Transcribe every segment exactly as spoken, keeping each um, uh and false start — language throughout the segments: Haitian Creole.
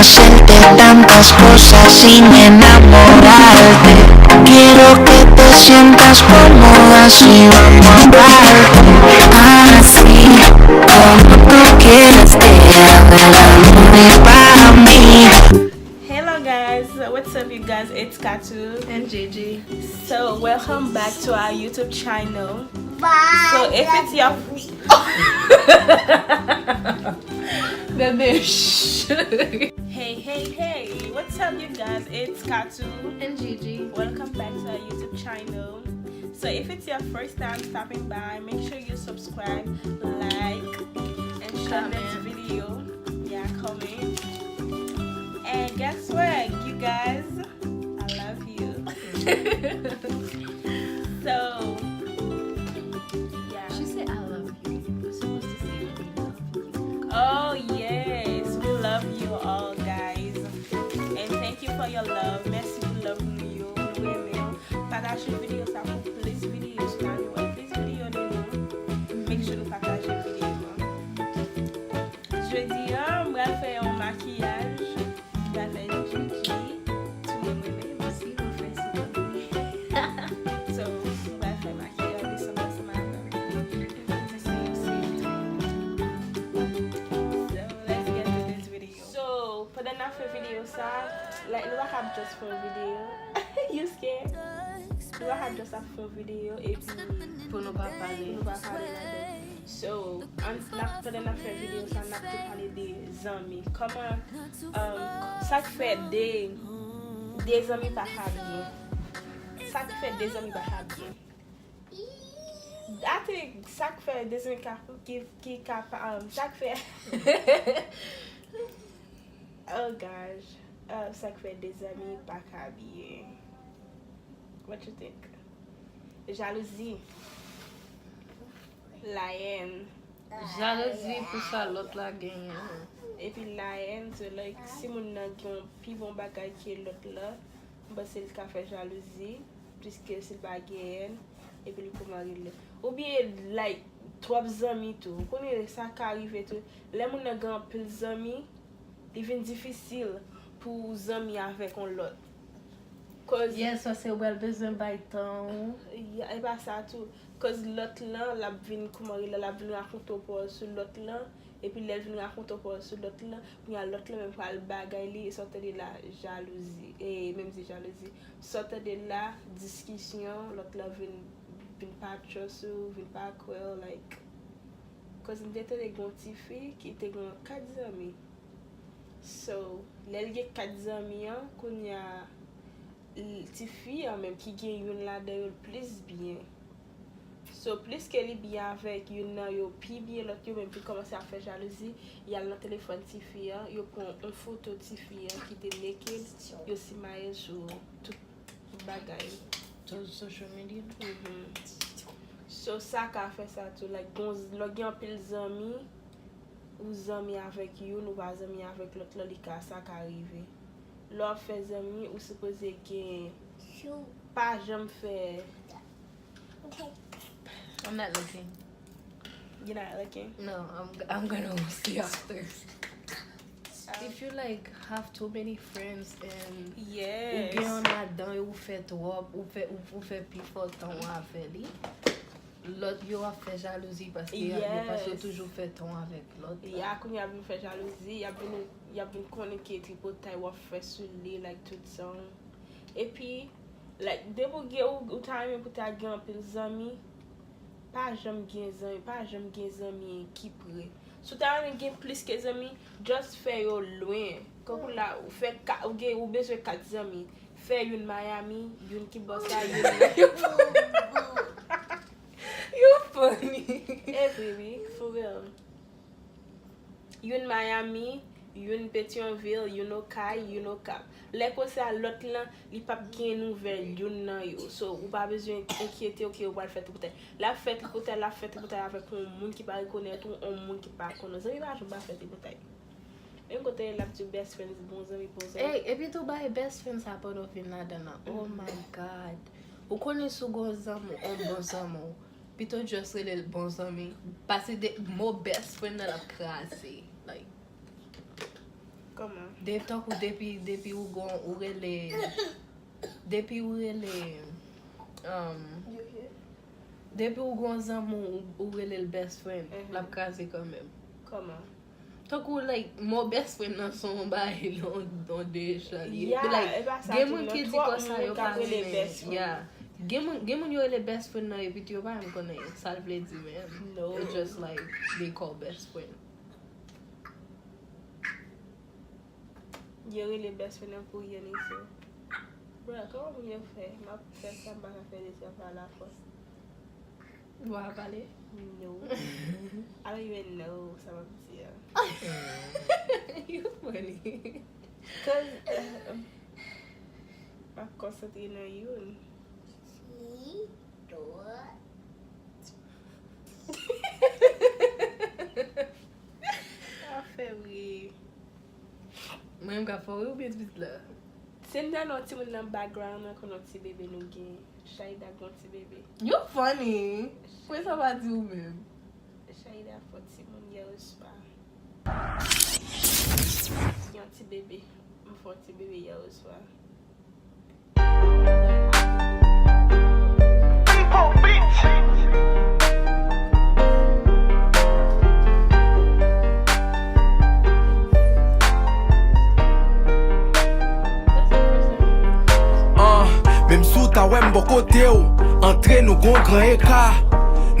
Hacerte tantas cosas sin enamorarte. Quiero que te sientas cómoda si vamos a parte. Así como tú quieras te hago el amor y pa' mí. Hello guys, what's up you guys? It's Katu. And Gigi. So welcome back to our YouTube channel. Bye. So if it's your Bebe, shh. Hey, hey, hey, what's up you guys? It's Katu. And Gigi. Welcome back to our YouTube channel. So if it's your first time stopping by, make sure you subscribe, like, and share this Comment. Video. Yeah, comment. And guess what, you guys? I love you. So, yeah. She said I love you. You're supposed to say we love you. Oh yes, we love you all guys. And thank you for your love. Mèsi pou love nou yo. Nou renmen w. Pataje videyo sa pou plis videyo sou la nou wè plis videyo de nou. Make sure nou pataje videyo an. Jodi an, m pral fè yon makiyaj. M pral fè Gigi. Tou moun renmen. Si nou fè sou mwen. So, m pral fè makiyaj li sanble ansanm avè m. So, let's get to this video. So, pandan n ap fè videyo sa, like, nou pa kab just fè yon videyo. You scared? Nou pa kab just ap fè yon videyo epi Pou nou pa pale. nou pa pale ladan. So, an, n ap, pandan n ap fè videyo sa, n ap tou pale de zanmi. Kòman, um, sa k fè de, de zanmi pa ka byen? Sa k fè de zanmi pa ka byen? I think sa k fè de zanmi ka, ki, ki ka pa, um, sa k fè Oh gosh. Uh, sa k fè de zanmi pa ka byen? What you think? Jalouzi. Layèn. Jalouzi pou sa lòt la genyen. Epi layèn, so like, si moun nan gen yon pi bon bagay ke lòt la, m panse l ka fè jalouzi, piske si l pa genyen, epi li kòman rele. Oubyen, like, twòp zanmi tou. Ou konnen sa ka rive tou. Lè moun nan gen anpil zanmi, li vin difisil pou zanmi avèk yon lòt. Cause Yes, paske w pral bezwen bay tan ou. Ya, e pa sa tou. Cause lòt lan, l ap vin, kòman rele, l ap vin rakonte w pawòl sou lòt lan. Epi lè l vin rakonte w pawòl sou lòt lan, kounye a lòt lan menm pral bagay li, e sa w tande la, jalouzi. E menm di jalouzi. Sa w tande la, diskisyon, lòt lan vin, vin pa trust ou, vin pa kwè w, like. Cause m te tande gen yon tifi ki te gen kat zanmi. So, lè l gen kat zanmi an, kounye a, l- tifi an menm ki gen youn ladan yo l plis byen. So, plis ke li byen avèk youn nan yo pi byen, lòt yo menm vin kòmanse ap fè jalouzi, y al nan telefòn tifi an, yo pran yon foto tifi an ki te naked, yo simaye l sou tout bagay. Tout social media. Mhm. So, sa ka fè sa tou. Like, bon, lè w gen anpil zanmi, ou zanmi avèk youn, ou pa zanmi avèk lòt lan, li ka, sa ka rive. Lè w ap fè zanmi, ou sipoze gen, pa janm fè. I'm not looking. You're not looking? No, I'm, I'm gonna see after. If you like have too many friends and ou Yes. gen yon ladan yo, ou fè twòp, ou fè, ou, ou fè pi fò tan w avè li. Lòt yo ap fè jalouzi paske yo, yo paske yo Yes. Toujou fè tan w avèk lòt la. Ya, kounye a vin fè jalouzi, y ap vin, y ap vin konnen ki tripotay w ap fè sou li, like, tout sa. Epi, like, depi w gen, ou, ou ta renmen pou ta gen anpil zanmi, pa janm gen zanmi, pa janm gen zanmi ki pre. Si w ta renmen gen plis ke zanmi, just fè yo lwen. Kankou la, ou fè ka, ou gen, ou bezwen kat zanmi. Fè youn Miami, youn ki bò sa, youn. You funny. E vre, wi, for real. Youn Miami, youn Petyonvil, youn Okay, youn Okap. Lè konsa, lòt lan, li p ap gen nouvèl youn nan yo. So, ou pa bezwen enkyete w ke yo pral fè tripotay. L ap fè tripotay, l ap fè tripotay avèk yon moun ki pa rekonèt ou, yon moun ki pa konnen w. Zanmi pa janm pa fè tripotay. Menm kote l ap di w best friends, bon zanmi, bon zanmi. Ey, epi tou bay best friend sa pandan w vin ladan nan. Oh my God. Ou konnen si w gon zanmi w, yon bon zanmi w, pito just rele l bon zanmi. Paske de, mo best friend nan l ap kraze. Like, Kòman? De, tankou depi, depi ou gon, ou rele, depi ou rele, um, You hear? depi ou gon zanmi ou, ou rele l best friend, Mhm. l ap kraze kanmenm. Kòman? Tankou, like, mo best friend nan se yon bagay, yon, yon de echan li ye. Yeah, But, like, e pa sa gen tou, moun non. Ki di Twòp konsa yo moun pa k ap rele renmen. Best friend. Yeah. Gen moun, gen moun yo rele best friend nan epi yo pa menm konnen sa l vle di menm. No. It's just like they call best friend. Yo rele best friend nan pou anyen iso. Bro, kòman moun yo fè? M ap fè sa, m pa ka fè de travay la fòs. Ou pa pale? No. I don't even know sa m ap di a. You funny. Cause uh, m ap konsantre nan youn. Sa fè m ri. Mwen m ka fè w ri oubyen ti pitit la? Si m ta nan yon timoun nan background nan, konn yon ti bebe nou gen. Shaïda gen yon ti bebe. You funny. Kwen sa pa di ou menm? Shaïda fè yon timoun yè oswa. Yon ti bebe. M fè yon ti bebe yè oswa. An, menm si w ta wè m bò kote w, antre nou gon gran eka.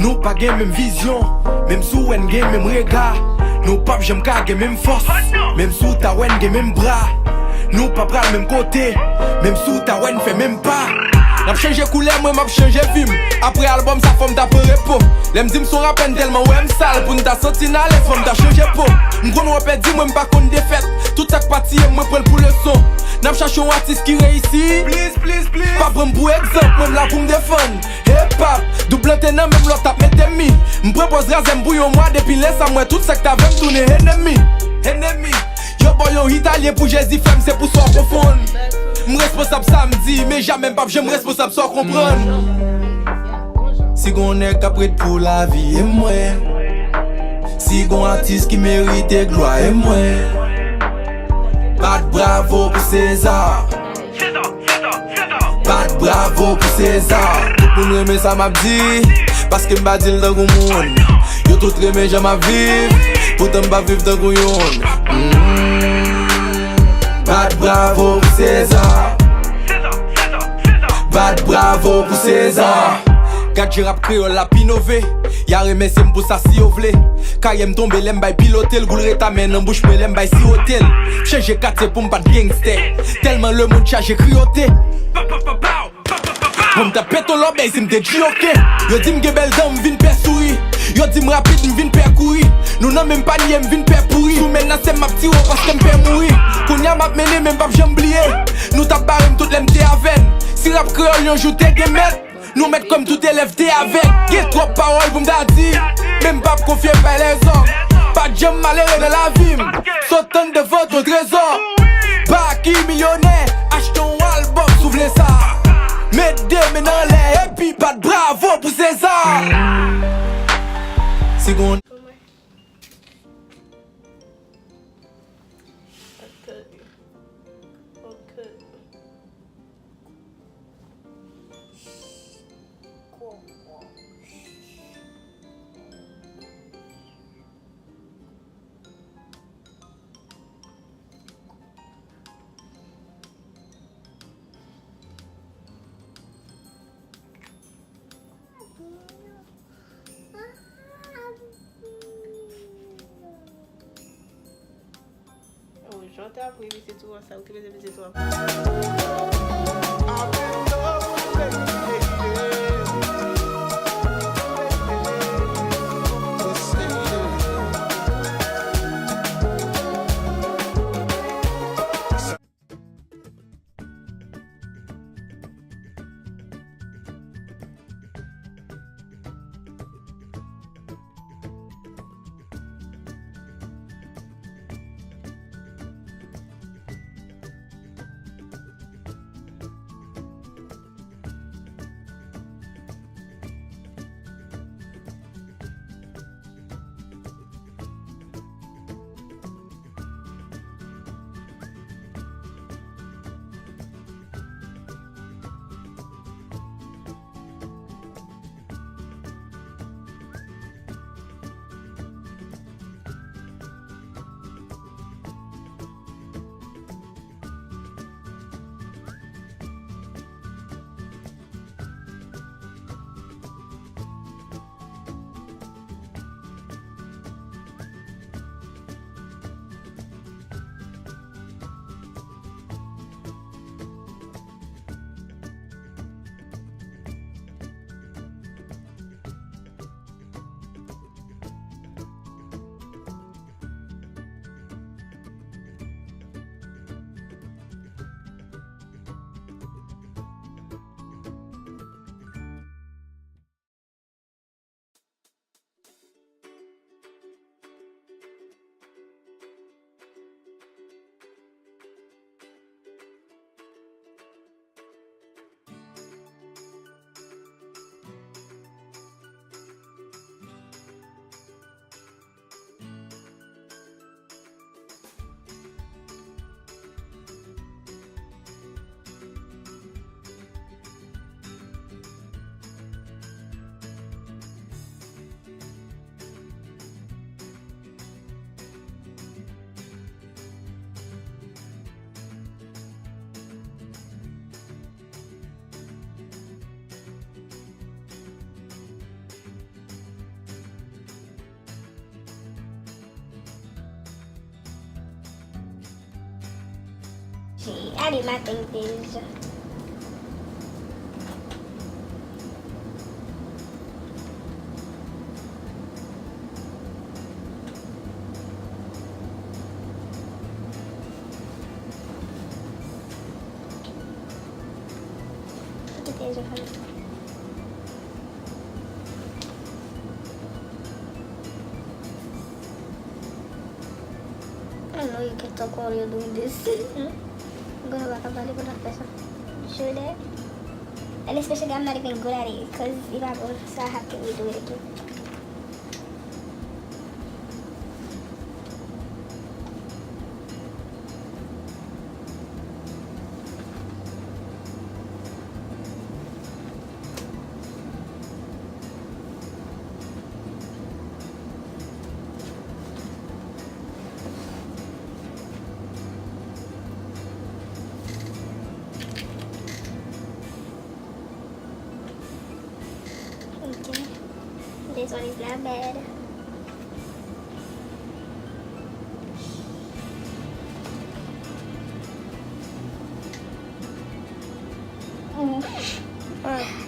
Nou pa gen menm vizyon, menm si w wè n gen menm rega. Nou p ap janm ka gen menm fòs, menm si w ta wè n gen menm bra. Nou pa pral menm kote, menm si w ta wè n fè menm pa. N ap chanje koulè, mwen m ap chanje vi m. Apre albòm sa fò m ta pran repo. Lè m di m se yon rapè n tèlman wè m sal, pou n ta santi n alèz fò m ta chanje po. M konn wè pèdi, mwen m pa konn defèt. Tout sa k pa tiye m, mwen pran l pou leson. N ap chache yon atis ki reyisi. Pa pran m pou egzanp, mwen m la pou m defann. Hip hop, doub lante nan men m, lòt ap mete mi. M pran pòz razè m pou yon mwa, depi lè sa m wè tout sa k t avè m tounen enemi. Enemi. Yo ba w yon italyen pou Jezi fè m, se pou sa w konfonn. M responsab sa m di, men jamè m p ap janm responsab sa w konprann. Si gon nèg k ap ret pou lavi, e mwen. Si gon atis ki merite glwa, e mwen. Bat bravo pou César. Bat bravo pou César. Tout moun renmen sa m ap di, paske m pa di l tankou moun. Yo tout renmen jan m ap viv, poutan m pa viv tankou youn. Mm. Bat bravo pou César. Bat bravo pou César. Gad jan rap kreyòl la ap inove. Y a remèsye m pou sa si yo vle. Karyè m tonbe lè m bay pilote l, goul reta men nan bouch mwen lè m bay siwote l. Chanje katye pou m pa t gangstè. Tèlman lemonn chaje kriyote. Mwen m t ap pete yon lòbèy si m te G O K. Yo di m gen bèl dan, m vin pè souri. Yo di m rapid, m vin pè kouri. Nou nan menm panye, m vin pè pouri. Si w menase m, m ap tire w paske m pè mouri. Kounye a m ap mennen, men m p ap janm bliye. Nou t ap bare m tout lè m te avè n. Si rap kreyòl yon jou te gen mèt, nou mèt kòm tout elèv te avèg. Gen twòp pawòl pou m ta di, men m p ap konfye bay lèzòm. Pa t janm malere nan lavi m, sot tann devan ton trezò. Baki milyonè, achte yon albòm si w vle sa. Met de men anlè epi bat bravo pou César. Si gon Oh, jan w t ap ri pitit ou an, sa ou te mete pitit ou an. Ale maten deja. Kote telefòn? Ann nou yo kèt ankò yo dou desi. Gòlè pa ka pale pou l ap fè sa. Jodi. And especially I'm not even good at it, 'cause if I go, so I have to redo it again. Okay. This one is not bad. Mm.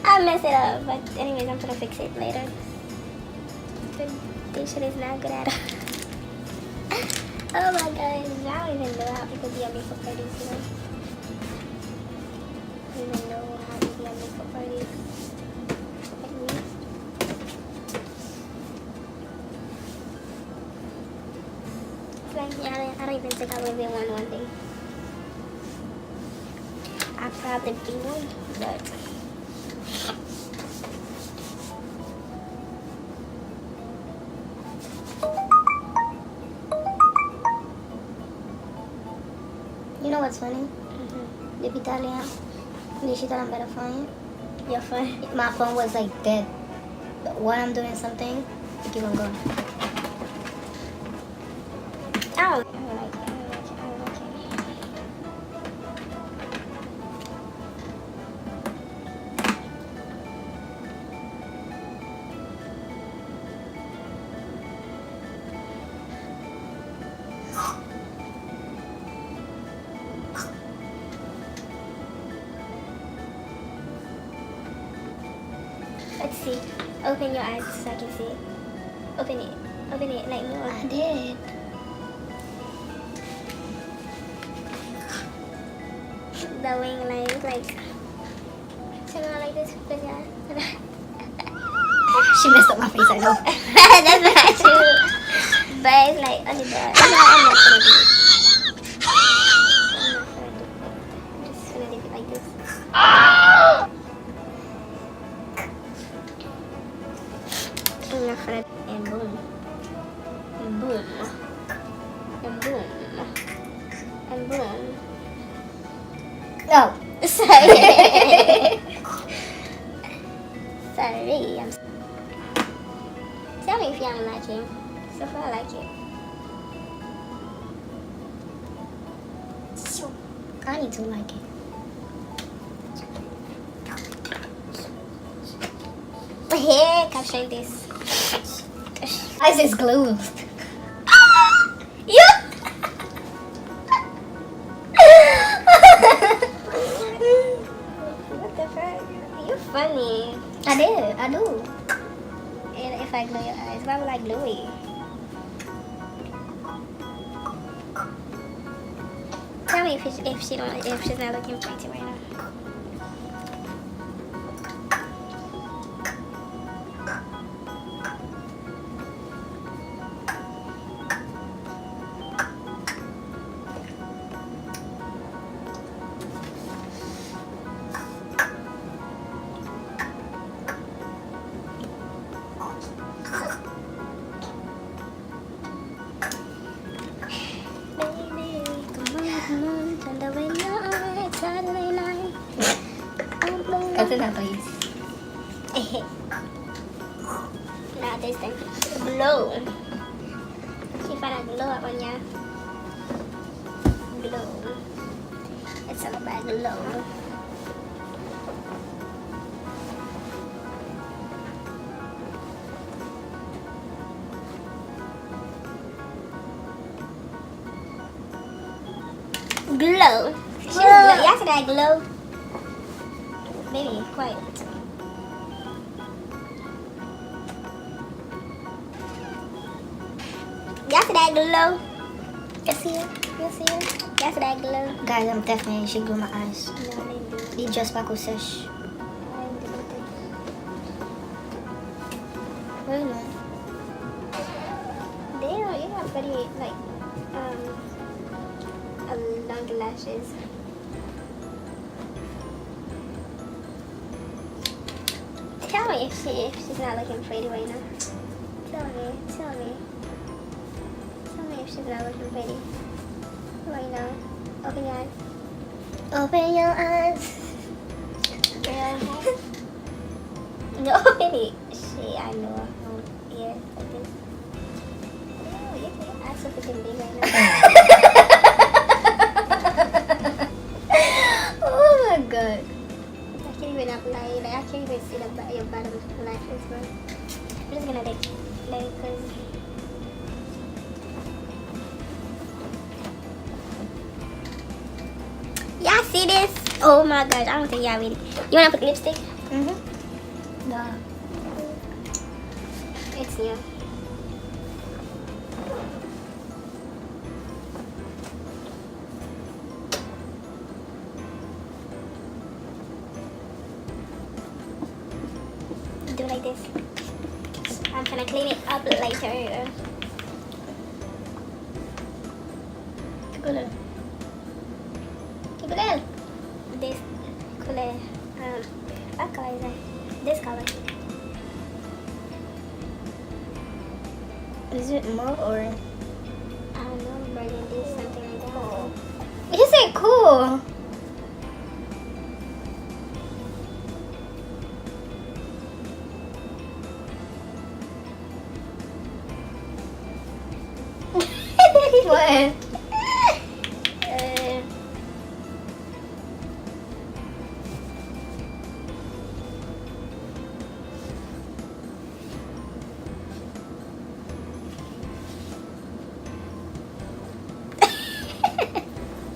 I messed it up, but anyways, I'm gonna fix it later. This shit is not good at all. Oh my god, I don't even know how people be on makeup artists, you know? I don't even know how they be on makeup artists. Like me. Like me, I don't, I don't even think I will be one one day. I probably be one, but you know what's funny? Mm-hmm. Depi talè a, m chita nan bèl fanyen. Your phone. My phone was like dead. While I'm doing something, it keep on going. Ow! I don't like it. I don't like it. I don't like it. Let's see. Open your eyes so I can see it. Open it. Open it, like, more. I did. The wing, like, like, something like this. She messed up my face, I know. That's not true. But it's like, okay, but I'm not, I'm not gonna do it. I'm not gonna do it. I'm just gonna leave it like this. I'm not gonna, and boom. And boom. And boom. And boom. No. Sorry. Sorry. I'm s-, tell me if you don't like it. So far, I like it. So, I need to like it. Hey, caption this. Why is this glue? You. What the fuck? You funny. I did. I do. And if I glue your eyes, why would I glue it? Tell me if, if she don't, if she's not looking pretty right now. Baby, come on, come on, turn the radio on, it's Saturday night. I'm blowing. Kante sa, please. Now this thing. Glow. She found a glow up on ya. Glow. It's all about glow. Glow. She was glow. Y'all see that glow? Baby, quiet. Y'all see that glow? You see it? You see it? Y'all see that glow? Guys, I'm definitely, she glue my eyes. No, I didn't do it. Li just pako sèch. I didn't do it. Really? Damn, you have pretty, like, um, uh, long lashes. Tell me if she if she's not looking pretty right now. Tell me, tell me. Tell me if she's not looking pretty right now. Open your eyes. Open your eyes. Girl. No, open it. Shit, I know. Um, yeah, open. Oh, you can ask if we can be right now. Oh my God. I can't even apply it. Like, I can't even see the bo- your bottom lashes, bro. I'm just gonna let, let it cause. Y'all see this? Oh my gosh, I don't think y'all ready. You wanna put lipstick? Mm-hmm. Nah. It's you. Do like this. I'm gonna clean it up later. Ki koulè? Ki koulè? This koulè. Um, what color is that? This color. Is it mauve or? I don't know, burgundy, something like that. Is it cool? What? Uh,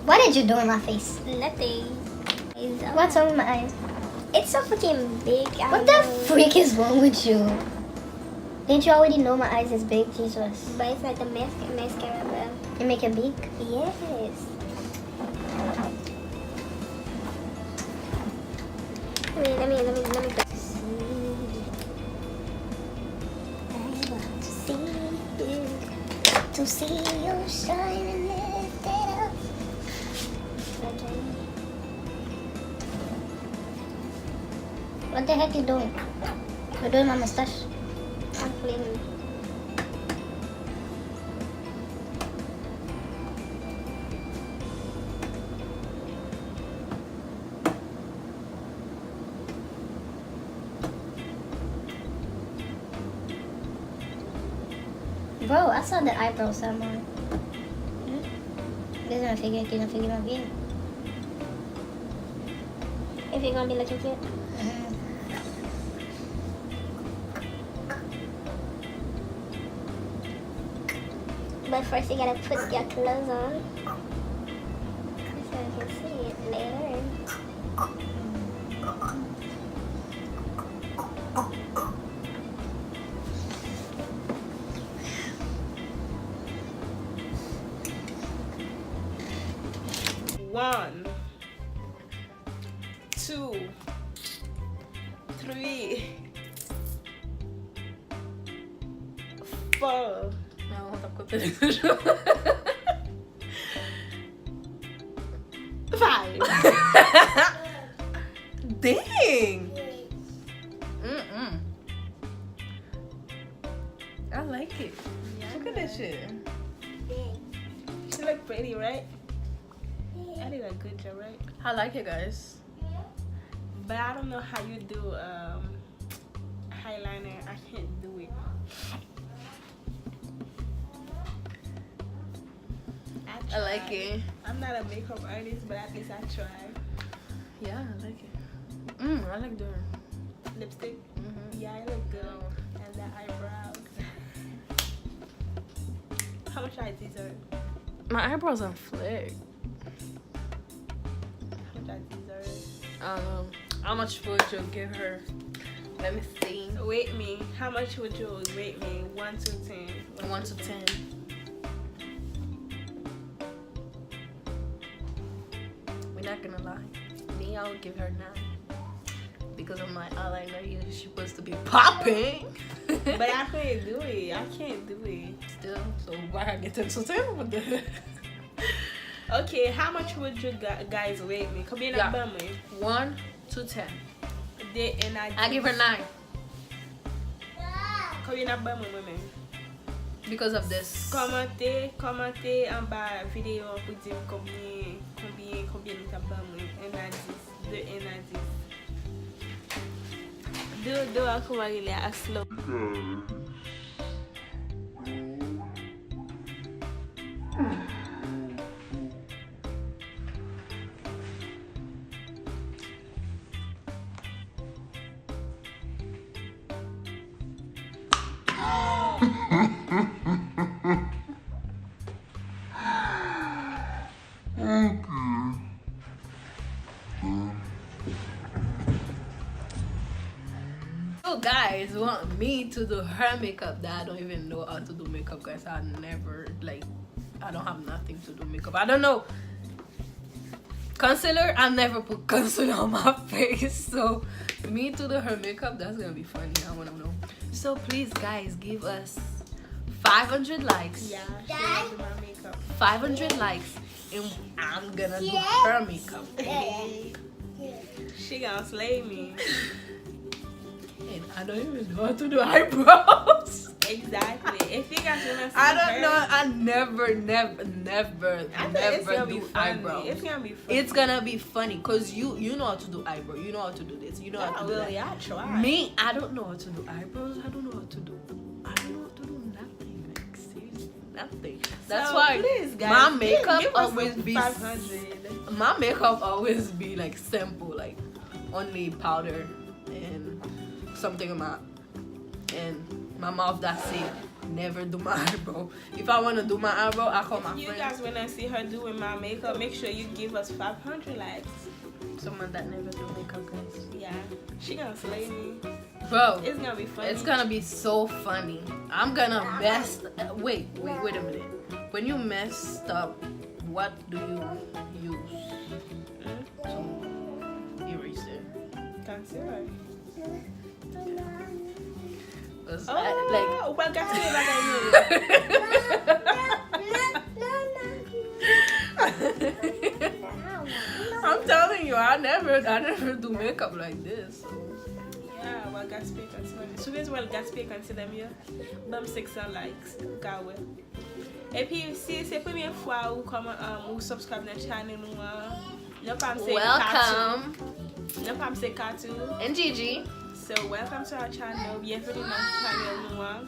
What did you do in my face? Nothing. What's wrong with my eyes? It's so fucking big. I don't know. What the freak is wrong with you? Didn't you already know my eyes is big? Jesus. But it's like the mas- mascara, bro. It make it big? Yes. Let me, let me, let me, let me go. I want to see you, to see you shining, lift it up. What the heck you doing? You're doing my mustache. I'm cleaning. Bro, I saw the eyebrow somewhere. Bezwen figi ki nan figi mwen byen. If you're gonna be looking cute. Mhm. But first you gotta put your clothes on. So you can see it later. One, two, three, four. Non, w t ap konte li toujou. Five. Dang! Mm-mm. I like it. Look at this shit. She look pretty, right? I did a good job, right? I like it, guys. But I don't know how you do, um, eyeliner. I can't do it. I like it. I'm not a makeup artist, but at least I try. Yeah, I like it. Mm, I like the lipstick. Mm-hmm. Yeah, it look good. And the eyebrows. How much I deserve? My eyebrows are flat. Um, how much would you give her? Let me see. Rate me. How much would you rate me? One to ten. One to ten. We're not gonna lie. Me, I would give her nine. Because I'm like, eyeliner, you supposed to be popping. But I couldn't do it. I can't do it. Still, so why I get ten to ten with the Okay, how much would you gu- guys rate me? Konbyen n ap ban mwen? One to ten. De un à I give her nine Konbyen n ap ban mwen mwen menm? Because of this. Kòmante, kòmante anba videyo an pou di m konbyen, konbyen, konbyen nou t ap ban mwen. Un à dix. De un à dix. Do, do a kòman rele a slow. You guys want me to do her makeup that I don't even know how to do makeup, guys. I never, like, I don't have nothing to do makeup. I don't know. Concealer, I never put concealer on my face. So, me to do her makeup, that's gonna be funny. I wanna know. So, please, guys, give us five hundred likes. Yeah, she gonna do my makeup. Five hundred likes, and I'm gonna do her makeup. She gonna slay me. And I don't even know how to do eyebrows. Exactly. If you guys wanna see I don't her, know. I never, never, never, I think it's never gonna be do funny. eyebrows. It's gonna be funny. It's gonna be funny because you you know how to do eyebrow. You know how to do this. You know how Yeah, to do well, that. Yeah, I try. Me, I don't know how to do eyebrows. I don't know how to do. I don't know how to do nothing. Like, seriously, nothing. That's So, why please, guys, my give- makeup give us always the be five hundred. My makeup always be like simple, like only powder and something in my and my mouth. That's it. Never do my eyebrow. If I wanna do my eyebrow, I call my If you friend. Guys wanna see her doing my makeup, make sure you give us five hundred likes. Someone that never do makeup, guys. Yeah, she gonna slay me. Bro, It's gonna be funny. It's gonna be so funny. I'm gonna mess. Wait, wait, wait a minute. When you messed up, what do you use to erase it? Concealer. 'Cause Oh, I, like, ou pral gaspiye bagay yo. I'm telling you, I never, I never do makeup like this. Yeah, w ap gaspiye concealer. Si w bezwen w al gaspiye concealer m yo, ban m senk san likes pou w ka wè. Epi, si se premye fwa ou kòman, um, ou subscribe nan channel nou an, non pa m se Katou. Welcome. Non pa m se Katou. And Gigi. So, welcome to our channel. Byenveni nan channel nou an.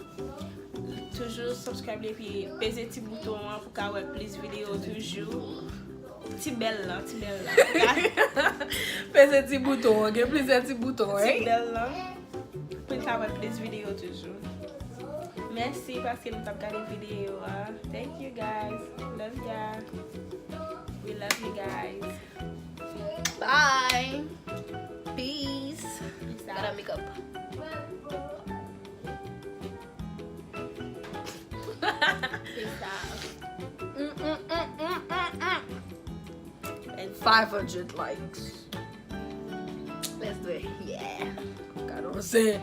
Toujou subscribe epi peze ti bouton an pou ka wè plis videyo toujou. Ti bèl lan, ti bèl lan. Peze ti bouton an, gen plizyè ti bouton, Ti right? Bèl lan. Pou n ka wè plis videyo toujou. Mèsi paske nou t ap gade videyo a. Thank you guys. Love ya. We love you guys. Bye. Peace. Peace Gotta out. Make up. Peace out. Mm, mm, mm, mm, mm, mm. And five hundred likes. Let's do it. Yeah. God, I'm saying.